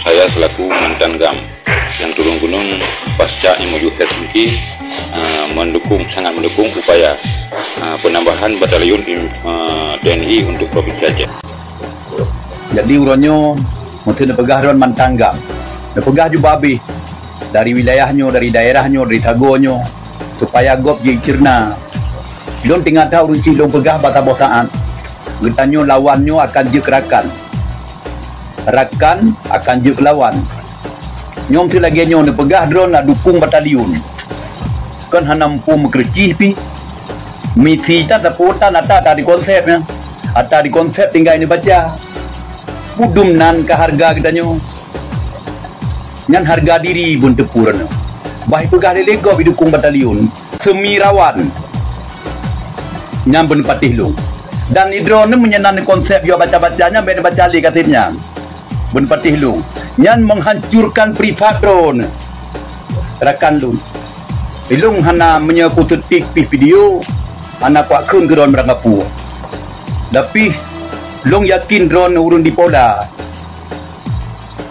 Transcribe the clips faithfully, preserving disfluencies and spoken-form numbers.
Saya selaku mantan GAM yang turun gunung pasca M O U Helsinki, eh, mendukung, sangat mendukung upaya, eh, penambahan batalion, eh, T N I untuk Provinsi Aceh. Jadi uroe nyoe, meuseu neupeugah droen mantan GAM. Neupeugah jubah abéh dari wilayah nyoe, dari daerah nyoe, dari sagoe nyoe, supaya gob jeuet ceureunya. Lôn teuingat that ureuëng chik lôn peugah bak saboh saát, geutanyoe lawan nyoe akan jeuet keu rakan. Rakan akan jeuet keu lawan. Nyoe meuseu lagée nyoe neupeugah droen na dukung batalion. Kon hana muphom meukeureucih pih. Misi that sapeue tan ata, ata dikonsep nyan. Ata dikonsep tinggai neubaca. Peue dum nan ka hareuga geutanyoe. Nyan hareuga diri beuneuteupeue nyoe. Bah ipeugah lé-lé gob idukong batalion, seumi rawan. Nyan beuneupatih lôn. Dan idroeneuh meunyoe na konsep yoh baca-baca nyan, bék neubaca lé kaseb nyan. Beuneupatih lôn. Nyan menghancurkan privat droeneuh. Rakan lôn. Ilôn hana meunyoe kuteutip pih video, hana kuakheun keu droen meurangkapeue. Tapi, lôn yakin droen ureuëng di Polda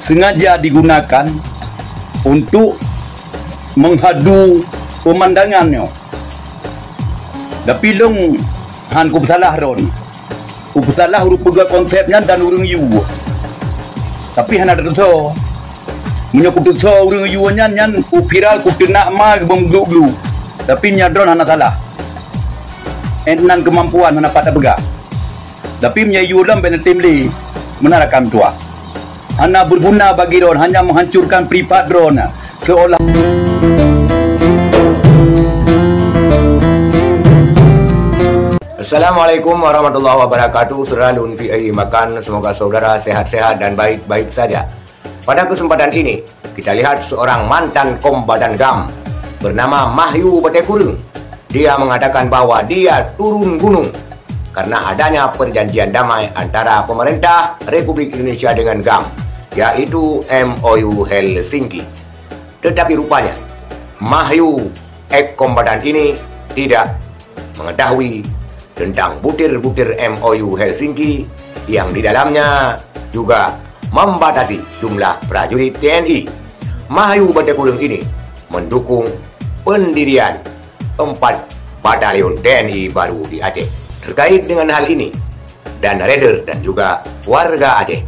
sengaja digunakan untuk menghadu pemandangan nyoe. Tapi lôn han kupeusalah droen. Kupeusalah ureuëng peugah konsep nyan dan ureuëng yue. Tapi hana teutusoe. Meunyoe kutusoe ureuëng yue nyan, nyan kuviral, kuteunak ma geubeugluk-gluk. Tapi nyan droen hana salah. Éh nan keumampuan hana pat tapeugah. Tapi meunyoe yue lom bék neutem lé, meunan rakan meutuah. Hana beuguna bagi droen, hanya menghancurkan privat droen. Seolah Assalamualaikum warahmatullahi wabarakatuh. Saudara Lun P I Makan, semoga saudara sehat-sehat dan baik-baik saja. Pada kesempatan ini, kita lihat seorang mantan kombatan GAM bernama Mahyu Batée Kureueng. Dia mengatakan bahwa dia turun gunung karena adanya perjanjian damai antara pemerintah Republik Indonesia dengan GAM, yaitu M O U Helsinki. Tetapi rupanya, Mahyu, ex kombatan ini, tidak mengetahui tentang butir-butir M O U Helsinki yang di dalamnya juga membatasi jumlah prajurit T N I. Mahyu Batée Kureueng ini mendukung pendirian empat batalion T N I baru di Aceh. Terkait dengan hal ini, Dan Raider dan juga warga Aceh,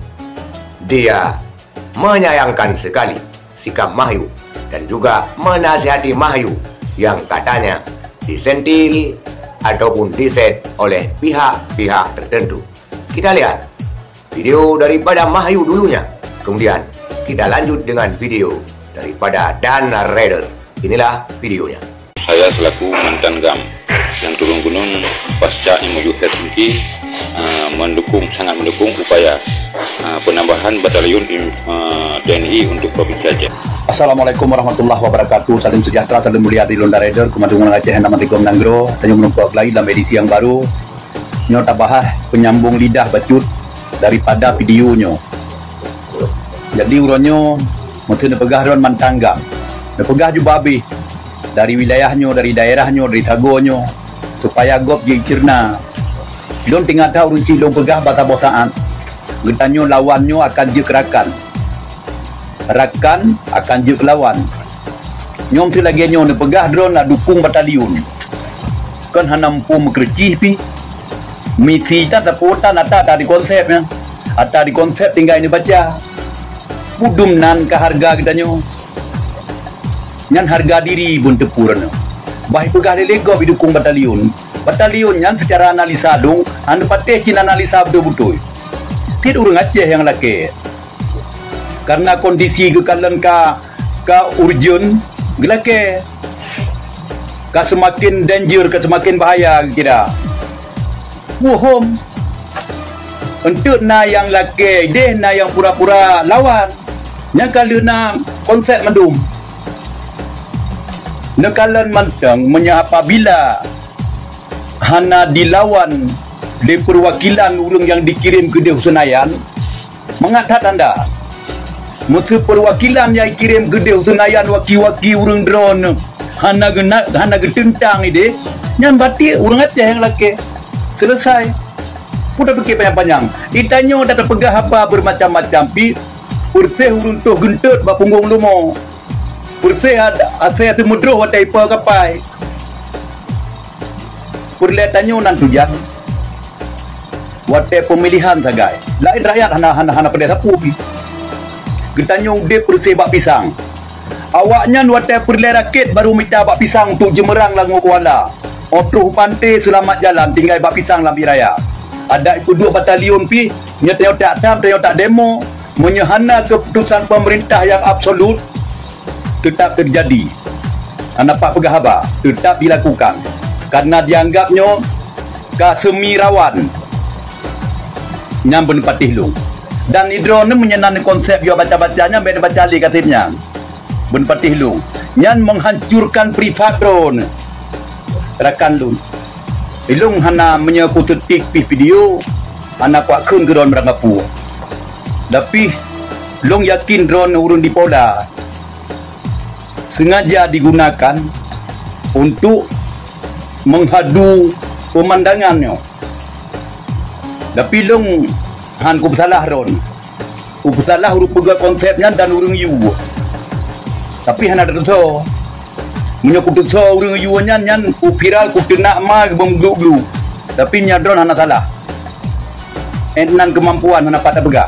dia menyayangkan sekali sikap Mahyu dan juga menasihati Mahyu yang katanya disentil ataupun diset oleh pihak-pihak tertentu. Kita lihat video daripada Mahyu dulunya, kemudian kita lanjut dengan video daripada Dan Raider. Inilah videonya. Saya selaku mantan GAM yang turun gunung pasca M O U Helsinki, eh, mendukung, sangat mendukung upaya, eh, penambahan batalion, eh, T N I untuk Provinsi Aceh. Assalamualaikum warahmatullahi wabarakatuh. Salam sejahtera, salam mulia dari Lunda Raider, Kumandan Aceh, nama Tiga Nanggroe. Tanyoe meureumpok lagi dalam edisi yang baru. Nyoe tabahas penyambung lidah bacut daripada video nyoe. Jadi uroe nyoe, meuseu neupeugah droen mantan GAM. Neupeugah jubah abéh dari wilayah nyoe, dari daerah nyoe, dari sagoe nyoe, supaya gob jeuet ceureunya. Lôn teuingat that ureuëng chik lôn peugah bak saboh saát, geutanyoe lawan nyoe akan jeuet keu rakan. Rakan akan jeuet keu lawan. Nyoe meuseu lagée nyoe neupeugah droen na dukong batalion. Kon hana muphom meukeureucih pih. Misi that sapeue tan ata, ata dikonsep nyan. Ata dikonsep tinggai neubaca. Peue dum nan ka hareuga geutanyoe. Nyan hareuga diri beuneuteupeue nyoe. Bah ipeugah lé-lé gob idukong batalion. Batalion nyan seucara analisa lôn, hana patéh cit analisa beutôi-beutôi. Cit ureuëng Aceh nyang lakée. Karena kondisi geukalon ka, ka urgent, geulakée. Ka seumaken danger, ka seumaken bahaya geukira. Bohong. Eunteuk na nyang lakée ideh, na nyang pura-pura lawan. Nyang ka lheueh na konsep mandum. Neukalon mantong meunyoe apabila hana dilawan lé peuwakilan ureuëng nyang dikirém keudeh u Senayan, mangat that tanda. Meuseu peuwakilan nyang jikirém keudeh u Senayan waki-waki ureuëng droeneuh hana geuna-, hana geuteuntang ideh, nyan batik ureuëng Aceh nyang lakée. Seuleusai. Peue tapike panyang-panyang. Di tanyoe tapeugah haba beumacam-macam pih, Peureséh ureuëng toh geuntot bak punggong leumo. Peureséh asée teumeudroh watée ipa kapai. Peureulée tanyoe nan tujan. Watée peumilihan sagai, laén rakyat hana hana hana peudeh sapeue pih. Geutanyoe udeb peureséh bak pisang. Awaknyan watée peureulée rakét baru mita bak pisang untuk jeumeurang Langue Kuala. Óh troh u panté seulamat jalan tinggai bak pisang lam raya. Adak ipeuduek batalion pih, nyoe tanyoe tak tham, tanyoe tak demo. Meunyoe hana keuputosan pemerintah nyang absolut, teutap teujadi. Hana pat peugah haba, teutap dilakukan. Karena dianggap nyoe ka semi rawan nyang beunepatéh lôn. Dan idroeneuh meunyoe na konsep jua baca-baca nyan, bék neubaca lé kaseb nyan. Beunepatéh lôn. Nyan menghancurkan privat droeneuh. Rakan lôn. Ilôn hana meunyoe kutetik pih video, hana kuakheun keu droeneuh meurangkapeue. Tapi lôn yakin droeneuh ureuëng di Polda sengaja digunakan untuk menghadu pemandangan nyoe. Tapi lôn han kupeusalah droeneuh. Kupeusalah ureuëng peugah konsep nyan dan ureuëng yue. Tapi hana teutusoe. Meunyoe kutusoe ureuëng yue nyan, nyan kuviral, kuteunak ma geubeumeuglu-glu. Tapi meunyoe droeneuh hana salah. Ét nan keumampuan hana pat tapeugah.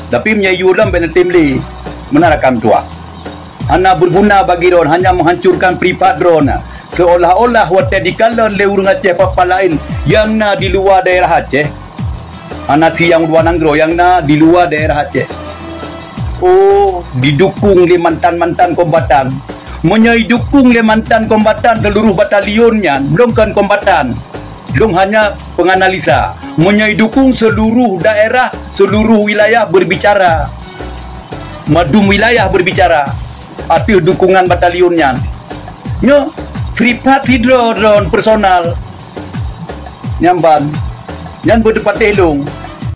Tapi meunyoe yue lom bék neutem lé, meunan rakan meutuah. Hana beuguna bagi droeneuh, hanya menghancurkan privat droeneuh. Seolah-olah watée dikalon lé ureuëng Aceh papa laén nyang na di luwa daerah Aceh. Hana si nyang luwa nanggroe nyang na di luwa daerah Aceh. Oh, didukung lé mantan-mantan kombatan. Meunyoe idukung lé mantan kombatan seluruh batalion nyan, lôn kon kombatan. Lôn hanya penganalisa. Meunyoe idukung seluruh daerah, seluruh wilayah berbicara. Madum wilayah berbicara ateueh dukungan batalion nyan. Nyoe privat sidroe droeneuh personal. Nyang ban, nyan beuteupateh lôn.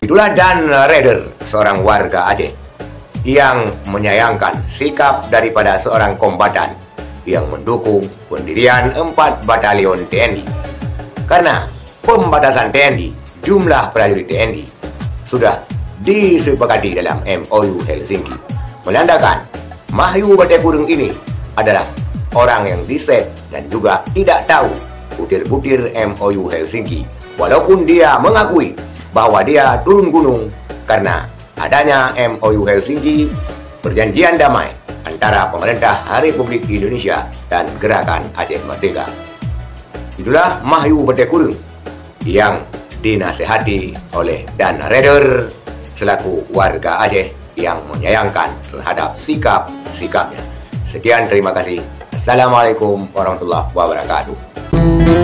Itulah Dan Raider, seorang warga Aceh yang menyayangkan sikap daripada seorang kombatan yang mendukung pendirian empat batalion T N I. Karena pembatasan T N I, jumlah prajurit T N I, sudah disepakati dalam M O U Helsinki, menandakan Mahyu Bateh Kureueng ini adalah orang yang diset dan juga tidak tahu butir-butir M O U Helsinki, walaupun dia mengakui bahwa dia turun gunung karena adanya M O U Helsinki, perjanjian damai antara pemerintah Republik Indonesia dan Gerakan Aceh Merdeka. Itulah Mahyu Bateh Kureueng yang dinasihati oleh Dan Raider selaku warga Aceh yang menyayangkan terhadap sikap-sikapnya. Sekian, terima kasih. Assalamualaikum warahmatullahi wabarakatuh.